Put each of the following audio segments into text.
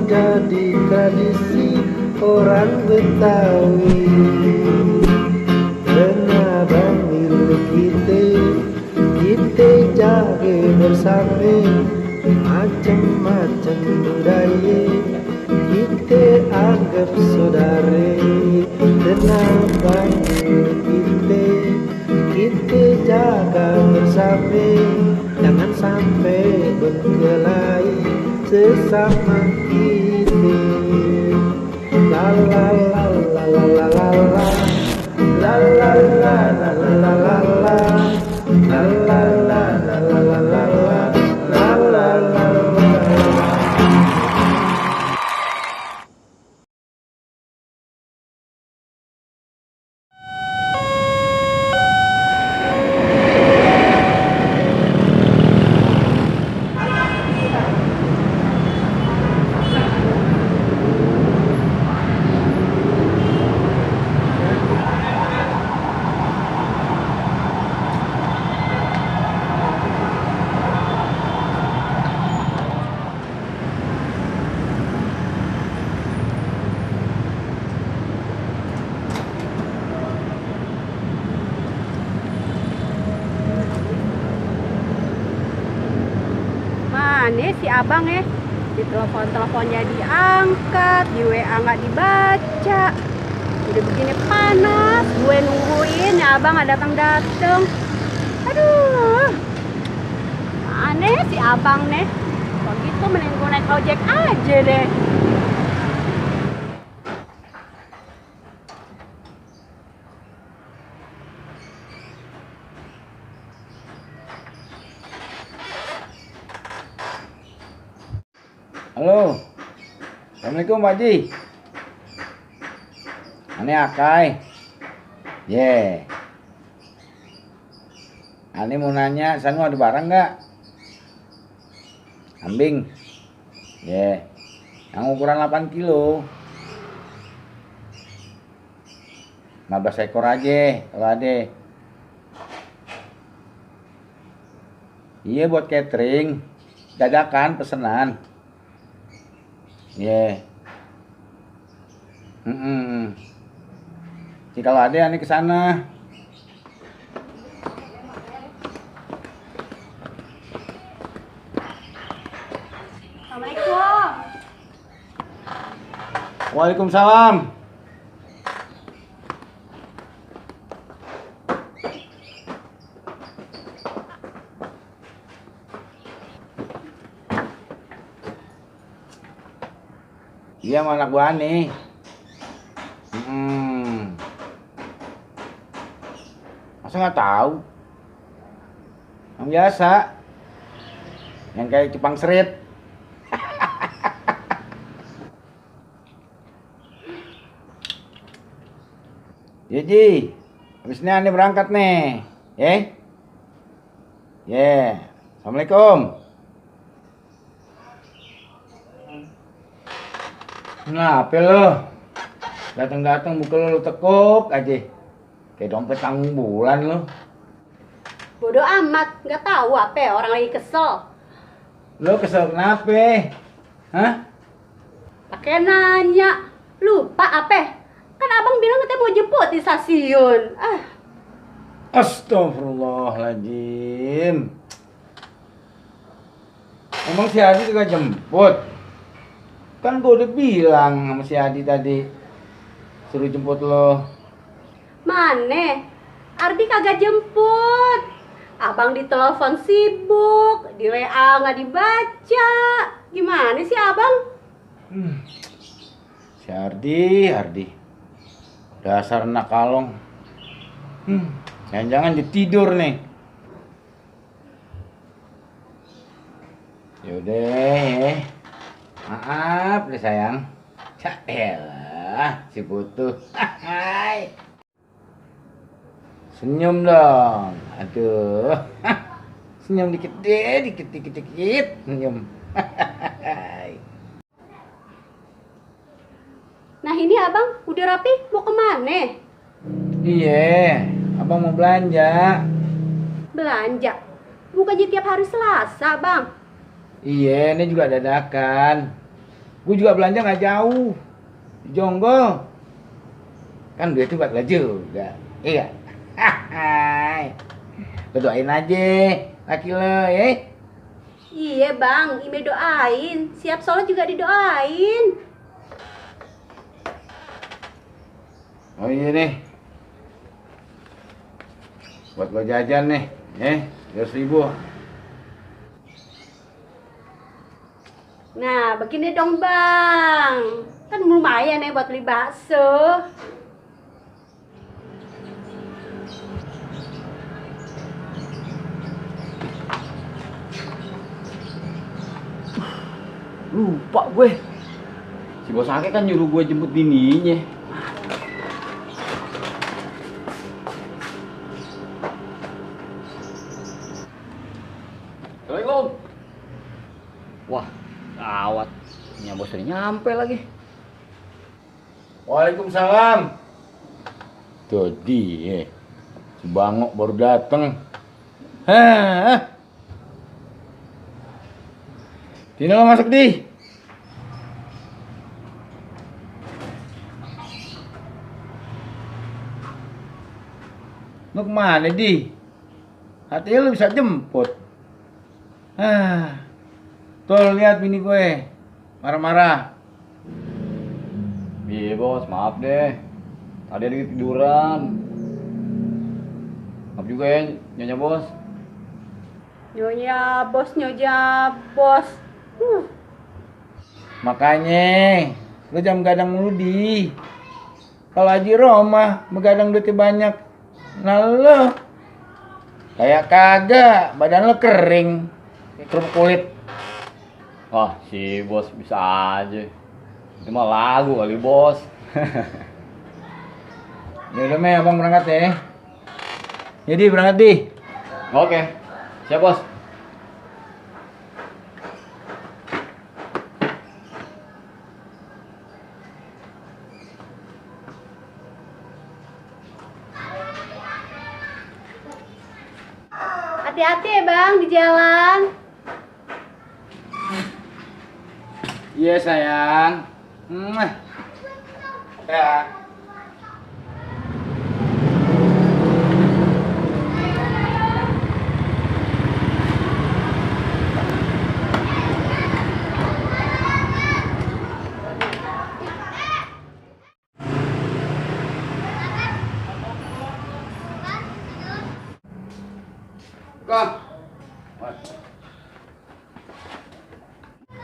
jadi tradisi orang Betawi. Abang milik kita jaga bersama, macam-macam budaya kita anggap saudara. Abang milik kita jaga bersama, jangan sampai berkelahi sesama kita. La la la la la la la la. La la la la la la la la. La la la la la la la la. La la la la. Mana si abang ya? Di telepon-teleponnya diangkat, di WA nggak dibaca. Udah begini panas, gue nungguin ya abang nggak datang-datang. Aduh, mana si abang nih? Kalau gitu mending gue naik ojek aja deh. Halo, assalamualaikum Pak Haji. Ane Akai. Ane mau nanya, Sanu ada barang nggak? Kambing. Yang ukuran 8 kilo. 15 ekor aja kalau ada. Iya buat catering, dadakan pesanan. Jadi kalau ada ane ke sana. Assalamualaikum. Waalaikumsalam. Iya sama anak gua nih. Masa nggak tahu? Yang biasa, yang kayak cupang serit. Ya Ji, habis ini ane berangkat nih, Assalamualaikum. Kenapa lo? Datang-datang buka lo tekuk aja. Kayak dompet tanggung bulan lo. Bodoh amat, nggak tahu apa ya, orang lagi kesel. Lo kesel kenapa? Hah? Pakai nanya, lupa apa? Kan abang bilang katanya mau jemput di stasiun. Astagfirullahaladzim. Emang si Adi juga jemput? Kan gue udah bilang sama si Adi tadi suruh jemput lo. Mana? Ardi kagak jemput. Abang ditelepon sibuk, di WA nggak dibaca. Gimana sih abang? Si Ardi. Dasar anak kalong. Jangan-jangan dia tidur nih. Yaudah, maaf deh sayang. Yaelah, si Putu. Senyum dong. Aduh. Senyum dikit deh, dikit. Senyum. Nah ini abang udah rapi mau kemana? Iya, abang mau belanja. Belanja? Bukannya tiap hari Selasa bang? Iya, ini juga dadakan. Gue juga belanja nggak jauh. Di Jonggol. Kan duit itu buat lo juga. Iya. Hai. Lo doain aja laki lo ya. Iya bang, Ime doain. Siap sholat juga didoain. Oh iya nih. Buat lo jajan nih. 200.000. Nah, begini dong bang. Kan lumayan ya buat beli bakso. Lupa gue. Si bos Ake kan nyuruh gue jemput bininya. Assalamualaikum. Wah, gawat. Punya bos udah nyampe lagi. Waalaikumsalam. Tuh dia. Si Bangok baru dateng. Hah? Sini lo masuk di. Lo kemana di? Hatinya lo bisa jemput. Tuh lihat bini gue marah-marah. Iya bos, maaf deh. Tadi ada tiduran. Maaf juga ya, Nyonya bos. Nyonya bos. Makanya lo jam gadang mulu di. Kalau Haji Roma begadang duitnya banyak. Nah lo kayak kagak, badan lo kering, kayak kerupuk kulit. Wah, si bos bisa aja. Itu mah lagu kali bos. Ya udah Mei, abang berangkat ya. Jadi berangkat di. Oke, siap bos. Hati-hati ya bang di jalan. Iya sayang. Ya.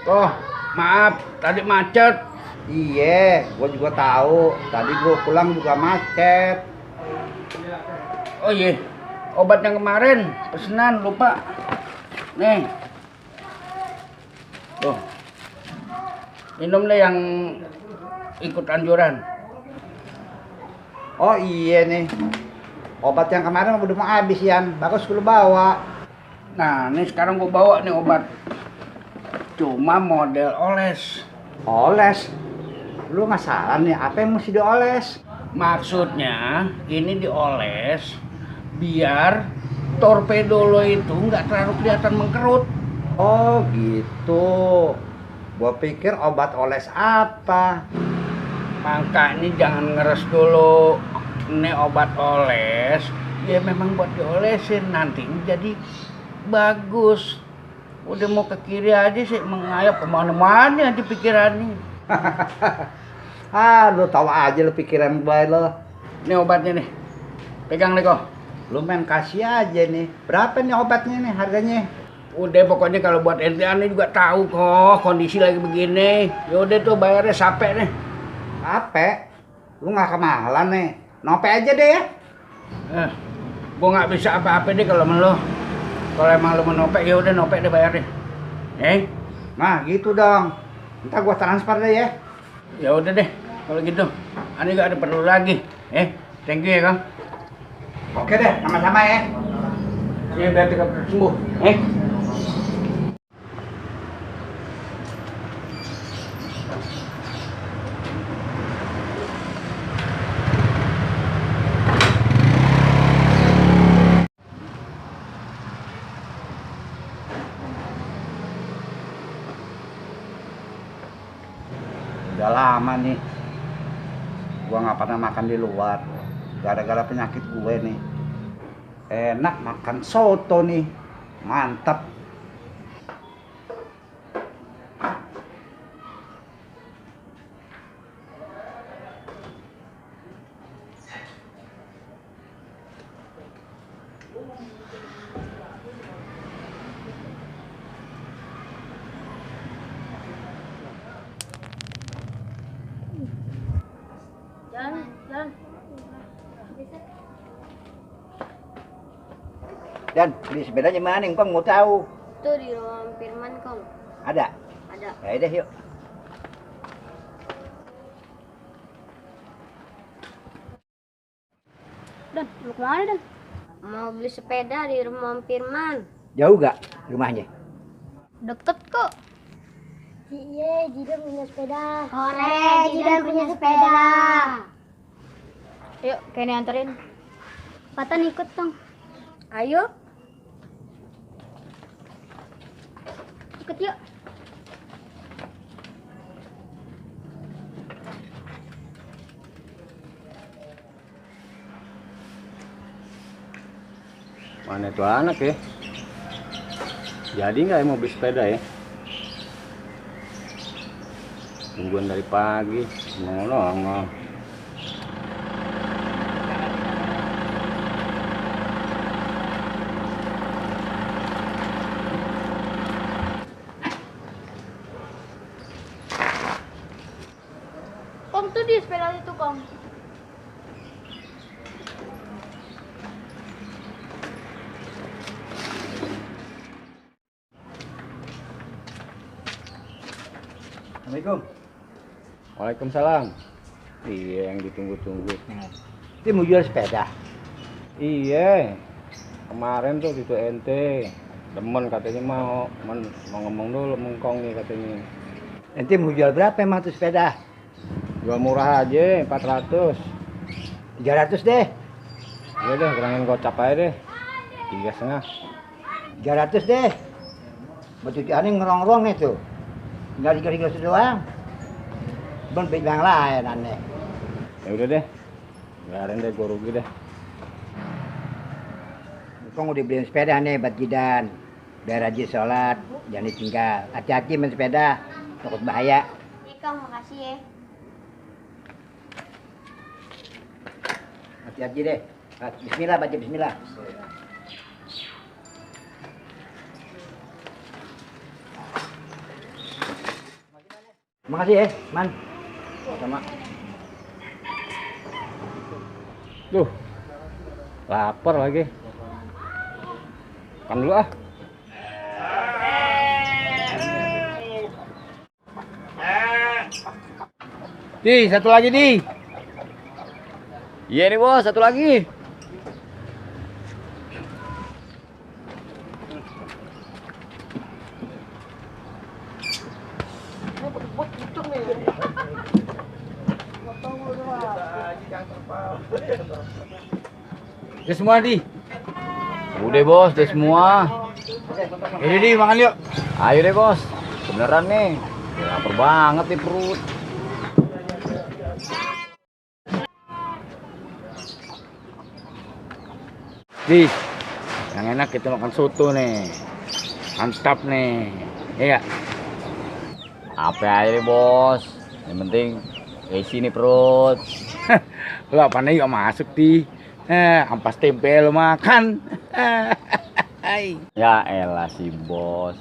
Kok, maaf, tadi macet. Iya, gua juga tahu. Tadi gua pulang juga macet. Oh iya, obat yang kemarin pesenan lupa. Nih. Tuh. Minum deh yang ikut anjuran. Oh iya nih. Obat yang kemarin udah mau habis Yan. Bagus lu bawa. Nah, ini sekarang gua bawa nih obat. Cuma model oles. Oles. Lu nggak salah nih, apa yang mesti dioles? Maksudnya ini dioles biar torpedo lo itu nggak terlalu kelihatan mengkerut. Oh gitu. Gua pikir obat oles apa? Makanya jangan ngeres dulu. Ini obat oles, ya memang buat diolesin, nanti jadi bagus. Udah mau ke kiri aja sih mengayap kemana-mana aja pikirannya. Lu tahu aja lu pikiran baik lo. Ini obatnya nih, pegang nih kok. Lu main kasih aja nih. Berapa nih obatnya nih harganya? Udah pokoknya kalau buat ente aneh juga tahu kok kondisi lagi begini. Yaudah tuh bayarnya sampai nih. Apa? Lu nggak kemahalan nih. Nope aja deh ya. Gua nggak bisa apa-apa deh kalau melo. Kalau emang lu mau nopek ya udah nopek deh bayar deh. Nah gitu dong. Ntar gua transfer deh ya. Ya udah deh kalau gitu. Aneh gak ada perlu lagi. Thank you ya Kang. Oke deh, sama-sama ya. Ya biar cepat sembuh. Udah lama nih. Gua nggak pernah makan di luar. Gara-gara penyakit gue nih. Enak makan soto nih. Mantap. Jalan. Dan beli sepedanya mana Kong mau tahu? Tuh di rumah Firman, Kong. Ada? Ada. Ya udah yuk. Dan, lu kemana, Dan? Mau beli sepeda di rumah Firman. Jauh gak rumahnya? Deket kok. Iya, Jidan punya sepeda. Korek, Jidan punya sepeda. Yuk, Kenny anterin. Patan ikut dong. Ayo. Ikut yuk. Mana itu anak ya? Jadi nggak ya mau beli sepeda ya? Tungguan dari pagi, nongol. Kong tuh di sepeda itu, Kong. Assalamualaikum. Waalaikumsalam. Iya yang ditunggu-tunggu. Ini mau jual sepeda. Iya. Kemarin tuh itu ente demen katanya mau ngomong dulu mengkong nih katanya. Nanti mau jual berapa emang tuh sepeda? Jual murah aja 400. 300 deh. Iya deh, kurangin gocap aja deh. 3,5. 300 deh. Buat cuciannya ngerong-rong nih tuh. Tinggal digas doang. Belum beli yang lain aneh. Ya udah deh. Biarin deh gua rugi deh. Kong udah beliin sepeda nih buat Jidan. Biar rajin sholat, jangan ditinggal. Hati-hati main sepeda, takut bahaya. Iya, Kong, makasih ya. Hati-hati deh. Bismillah, baca bismillah. Makasih ya, Man. Sama. Duh. Lapar lagi. Makan dulu ah. Di, satu lagi di. Iya nih bos, satu lagi. Udah semua di. Udah bos, udah semua. Ini di makan yuk. Ayo deh bos. Beneran nih. Lapar banget nih perut. Di, yang enak kita makan soto nih. Mantap nih. Iya gak? Apa aja deh bos. Yang penting isi nih perut. Lo apa nih gak masuk di. Ampas tempe lo makan. Ya elah si bos.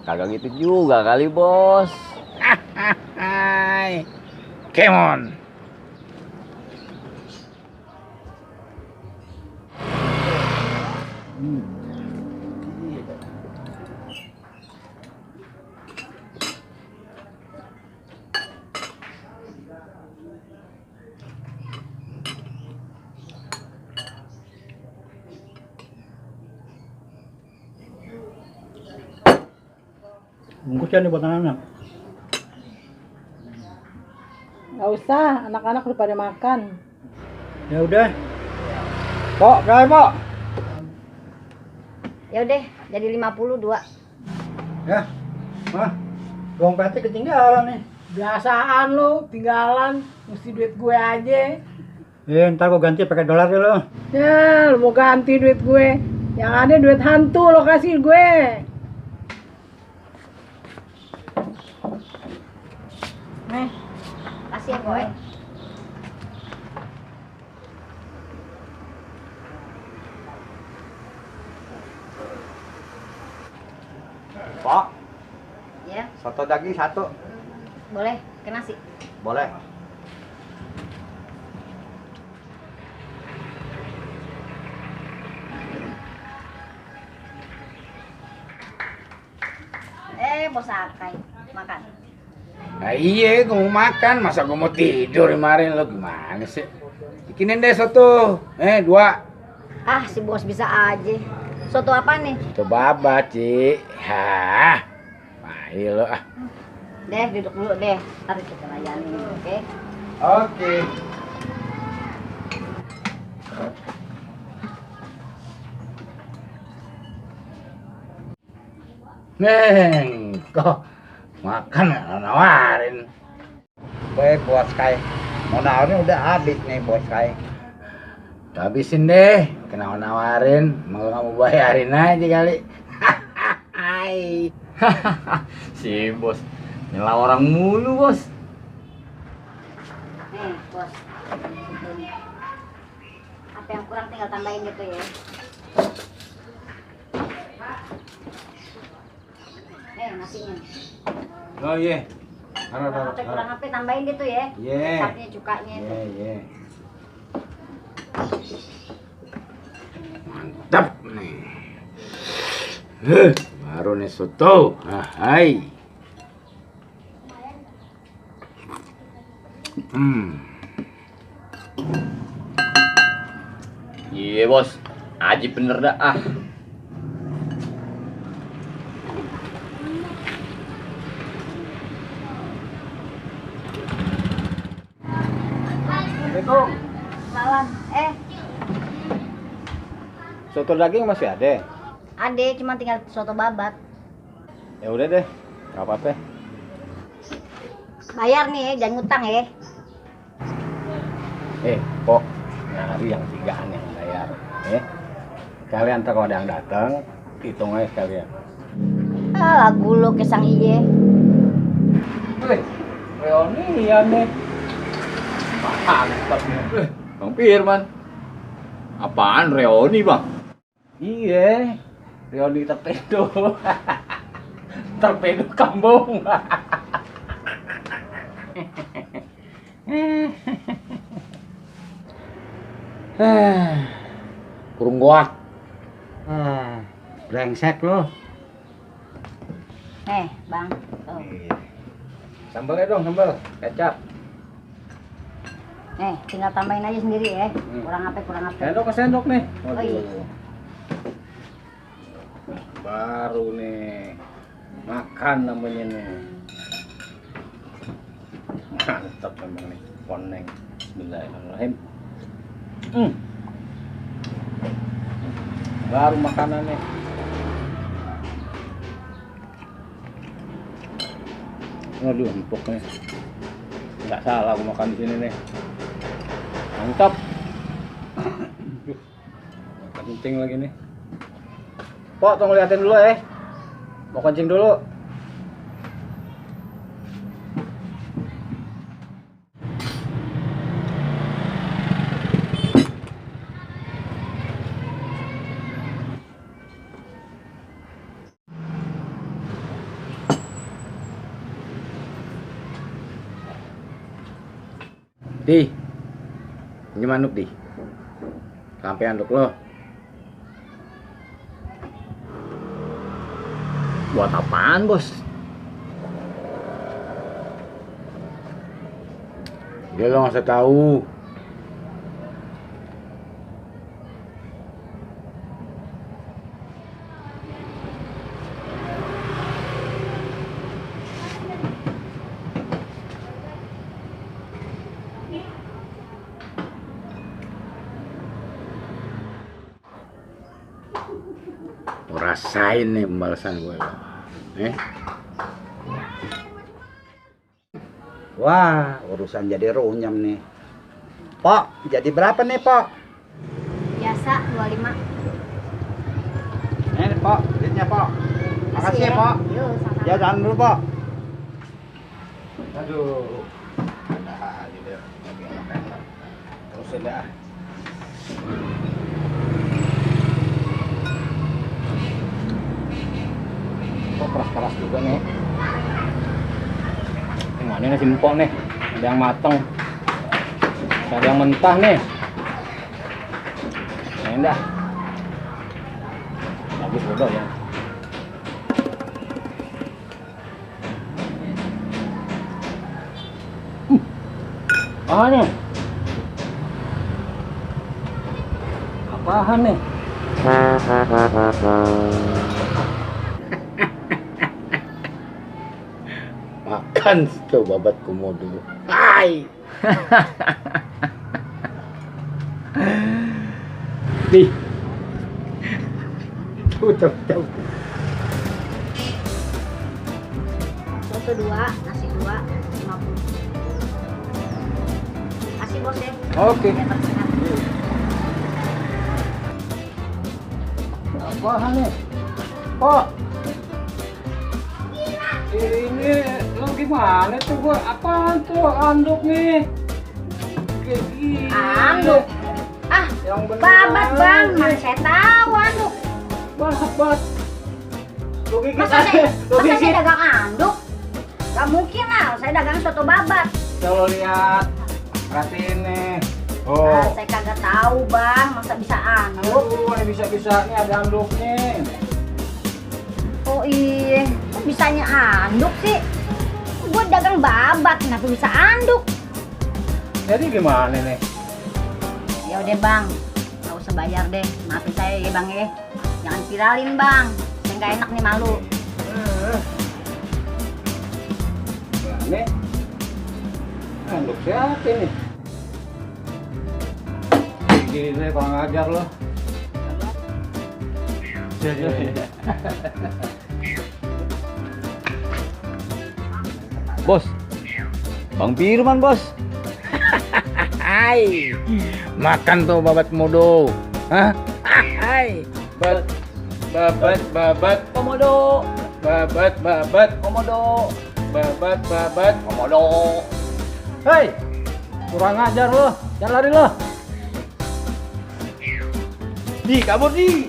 Kagak gitu juga kali bos. Come on. Bungkusnya nih buat anak-anak. Nggak usah, anak-anak udah pada makan. Ya udah. Pok, berapa, Pok? Ya udah, jadi 52. Ya. Mah, doang peti ketinggalan nih. Biasaan lo, tinggalan, mesti duit gue aja. Ntar gue ganti pakai dolar ya lo. Ya, lo mau ganti duit gue. Yang ada duit hantu lo kasih gue. Nih, kasih ya boy. Pak, Ya, soto daging satu. boleh. Ke nasi. Boleh. Bos Akai. Makan. Nah iya, gue mau makan. Masa gue mau tidur kemarin lo gimana sih? Bikinin deh soto. 2. Ah, si bos bisa aja. Soto apa nih? Soto babat, Ci. Hah. Ayo lo ah. Deh, duduk dulu deh. Ntar kita layanin, oke? Oke. Neng, kok makan nawarin. Baik bos Kai. Modalnya udah habis nih bos Kai. Habisin deh, kenapa nawarin? Mau nggak mau bayarin aja kali. Hai. Si bos nyela orang mulu bos. Nih, bos. Apa yang kurang tinggal tambahin gitu ya. Nasinya. Oh iya. Apa kurang apa tambahin gitu ya. Iya. Kecapnya, cukanya itu. Iya. Mantap nih. Baru nih soto. Hai. Iya bos, aji bener dah ah. Assalamualaikum. Salam. Soto daging masih ada? Ade cuma tinggal soto babat. Ya udah deh, nggak apa-apa. Bayar nih, jangan ngutang ya. Kok nyari yang 3-an yang bayar. Kalian ntar kalau ada yang datang, hitung aja sekalian. Lagu lo kesang iye. Reunian nih. Mantap nih. Bang Firman. Apaan reuni bang? Iya, reuni torpedo. Torpedo kambung. Kurung goak. Brengsek lo. Bang. Tuh. Sambalnya dong, sambal. Kecap. Tinggal tambahin aja sendiri ya. Kurang apa. Sendok ke sendok nih. Oh iya. Baru nih. Makan namanya nih. Mantap memang nih. Koneng. Bismillahirrahmanirrahim. Baru makanannya. Waduh, empuknya. Nggak salah aku makan di sini nih. Mantap. Kencing lagi nih. Pok, tolong liatin dulu ya. Mau kencing dulu. Di. Ini manuk di. Sampai anduk lo. Buat apaan bos? Dia lo nggak usah tahu. Rasain nih pembalasan gue lo. Wah, urusan jadi runyam nih. Pok, jadi berapa nih, Pok? Biasa 25. Ini, Pok, duitnya, Pok. Makasih ya, Pok. Yuk, sama-sama. Ya, jalan dulu, Pok. Aduh. Ada aja deh. Lagi enak-enak. Terus dah. Kok keras-keras juga nih. Gimana nih simpok nih? Ada yang mateng. Ada yang mentah nih. Nah, dah. Bagus bodoh ya. Apaan nih? Apaan nih? Makan tuh babat komodo. Hai. Nih. Tuh. Soto 2, nasi 2, 50. Kasih bos ya. Oke. Biar tersehat. Apaan nih? Kok? Ini lo gimana tuh gua? Apaan tuh anduk nih? Kayak gini. Anduk. Ah, Yang bener babat bang, aja. mana saya tahu anduk. Babat. Lo gigit Masa saya, aja. Lo masa saya gigit. dagang anduk? Gak mungkin lah, saya dagang soto babat. Coba lihat. Perhatiin nih. Ah, Oh. saya kagak tahu bang, masa bisa anduk? Aduh, ini bisa-bisa nih ada anduknya. Oh iya, kok bisanya anduk sih? Gue dagang babat, kenapa bisa anduk? Jadi gimana nih? Ya udah bang, nggak usah bayar deh, maafin saya ya bang ya. Jangan viralin bang, saya nggak enak nih malu. Ini anduk siapa ini? Gini kurang ajar loh. Bos. Bang Firman, Bos. Hai. Makan tuh babat komodo. Hah? Hai. Babat Komodo. babat Komodo. babat Komodo. Hei, kurang ajar loh, jangan lari loh. Di kabur di.